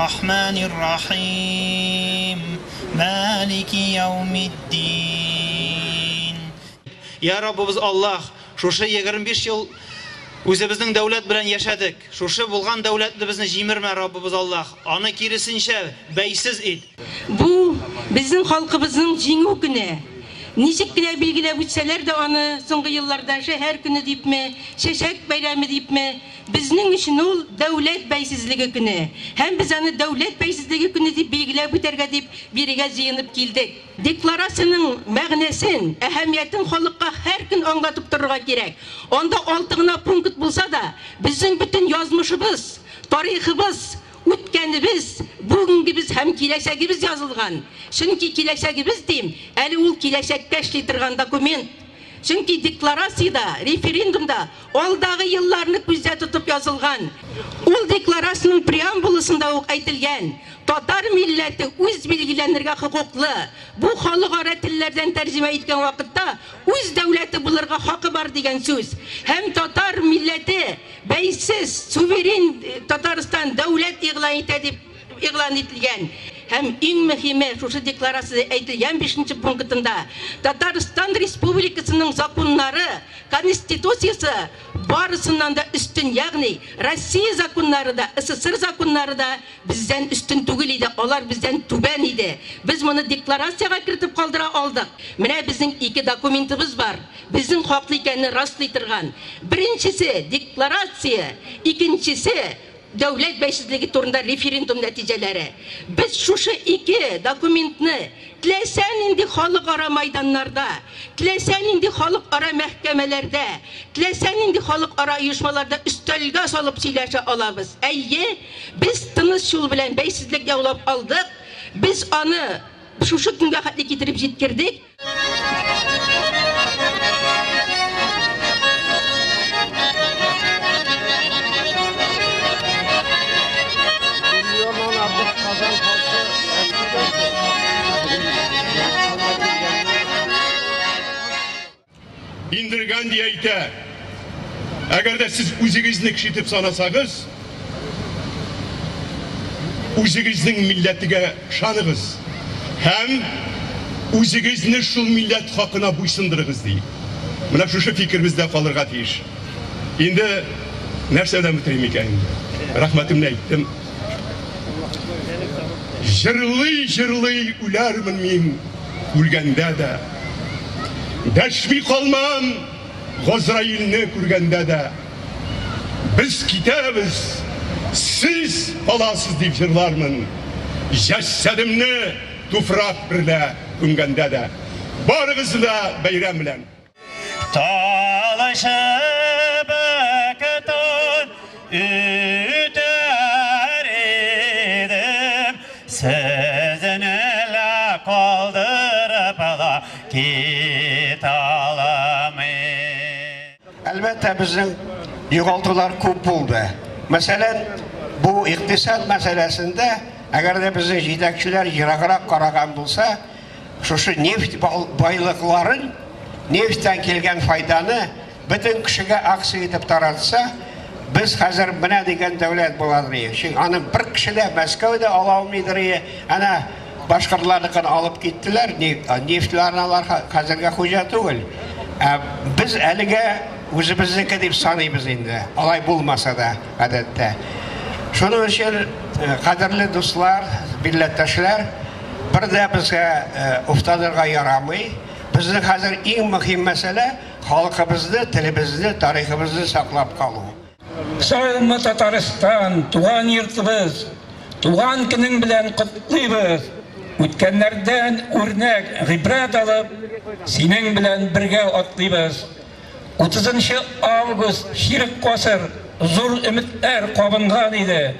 рахманир рахим. Малики яумиддин. Я Раббыбыз Аллаһ, шушы 25 ел үзебезнең дәүләт белән яшәдек. Шушы булган дәүләтне безне җимермә, Раббыбыз Аллаһ. Аны киресенчә бәйсез ит. Бу безнең халкыбызның җиңү көне. Ничек кенә билгеләп үтсәләр дә аны соңгы елларда шәһәр көне дипме, чәчәк бәйрәме дипме, безнең өчен ул дәүләт бәйсезлеге көне. Һәм без аны дәүләт бәйсезлеге көне дип билгеләп үтәргә дип бирегә җыенып килдек. Декларациянең мәгънәсен, әһәмиятен халыкка һәр көн аңлатып торырга кирәк. Анда алты гына пункт булса да, безнең бөтен язмышыбыз, тарихыбыз, үткәнебез, бүгенгебез һәм киләчәгебез язылган. Чөнки киләчәгебез дим, әле ул киләчәккә эшли торган документ. Чөнки декларациядә, референдумда алдагы елларны күздә тотып язылган. Ул декларациянең преамбуласында ук әйтелгән. Татар милләте үз билгеләнергә хокуклы. Бу халыкара телләрдән тәрҗемә иткән вакытта үз дәүләте булырга хакы бар дигән сүз. Һәм татар милләте бәйсез, суверен Татарстан дәүләт игълан итә дип игълан ителгән. Һәм иң мөһиме шушы декларациядә әйтелгән 5 пунктында Татарстан Республикасының законнары, конституциясе барысыннан да өстен, ягъни Россия законнары да, СССР законнары да бездән өстен түгел иде, алар бездән түбән иде. Без моны декларациягә кертеп калдыра алдык. Менә безнең ике документыбыз бар. Безнең хаклы икәнне раслый торган. Беренчесе декларация, икенчесе дәүләт бәйсезлеге турында референдум нәтиҗәләре. Без шушы ике документны теләсә нинди халыкара майданнарда, теләсә нинди халыкара мәхкәмәләрдә, теләсә нинди халыкара оешмаларда өстәлгә салып сөйләшә алабыз. Әйе, без тыныч юл белән бәйсезлек яулап алдык. Без аны шушы көнгә хәтле китереп җиткердек. Индира Ганди әйтә, әгәр дә сез үзегезне кеше итеп санасагыз, үзегезнең милләтегә ышаныгыз һәм үзегезне шул милләт хакына буйсындырыгыз ди. Менә шушы фикер бездә калырга тиеш. Инде нәрсәдән бетерим икән инде? Рәхмәтемне әйттем. Җырлый-җырлый үләрмен мин үлгәндә дә. Дәшми калмам Газраилне күргәндә дә. Без китәбез, сез каласыз дип җырлармын. Җәсәдемне туфрак берлә күмгәндә дә. Барыгызны да бәйрәм белән. Талышып көтөн үтәр идем, сезне лә калдырып ла китә алмыйм. Әлбәттә, безнең югалтулар күп булды. Мәсәлән, бу икътисад мәсьәләсендә, әгәр дә безнең җитәкчеләр ераграк караган булса, шушы нефть байлыкларын, нефтьтән килгән файданы бөтен кешегә акция итеп таратса, без хәзер менә дигән дәүләт буладыр иде. Чөнки аны бер кеше дә Мәскәүдә ала алмыйдыр иде. Әнә башкортларныкын алып киттеләр, нефтьләрне алар хәзергә хуҗа түгел. Ә без әлегә үзебезнеке дип саныйбыз инде. Алай булмаса да, гадәттә. Шуның өчен, кадерле дуслар, милләттәшләр, бер дә безгә уфтанырга ярамый. Безнең хәзер иң мөһим мәсьәлә халкыбызны, телебезне, тарихыбызны саклап калу. Саумы Татарстан, туган йортыбыз, туган көнең белән котлыйбыз. Үткәннәрдән үрнәк, гыйбрәт алып, синең белән бергә атлыйбыз. 30 август чирек гасыр зур өметләр кабынган иде.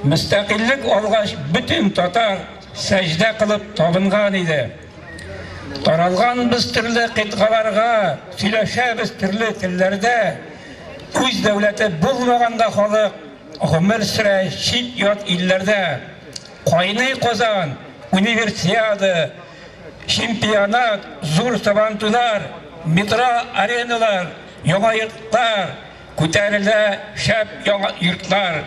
Мөстәкыйльлек алгач бөтен татар сәҗдә кылып табынган иде. Таралган без төрле кыйтгаларга, сөйләшәбез төрле телләрдә. Үз дәүләте булмаганга халык гомер сөрә чит-ят илләрдә. Кайный Казан, универсиада, чемпионат, зур сабантуйлар, метро ареналар, яңа йортлар, күтәрелә шәп яңа йортлар.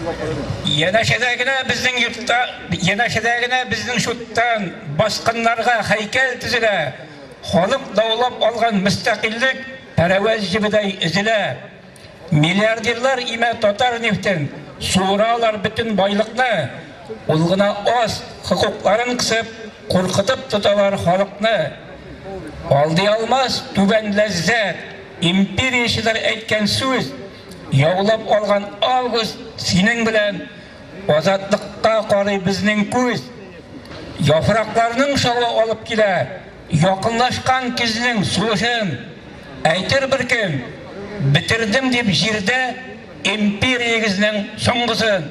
Янәшәдә генә безнең йортта, янәшәдә генә безнең чуттан баскыннарга һәйкәл төзелә. Халык даулап алган мөстәкыйльлек пәрәвез җебедәй өзелә. Миллиардерлар имә татар нефтен, суыралар бөтен байлыкны. Ул гына аз, хокукларын кысып, куркытып тоталар халыкны. Алдый алмас түбән ләззәт, империячеләр әйткән сүз, яулап алган август синең белән азатлыкка карый безнең күз. Яфракларның шавы алып килә, якынлашкан көзнең сулышын. Әйтер бер кем, бетердем дип җирдә империягезнең соңгысын.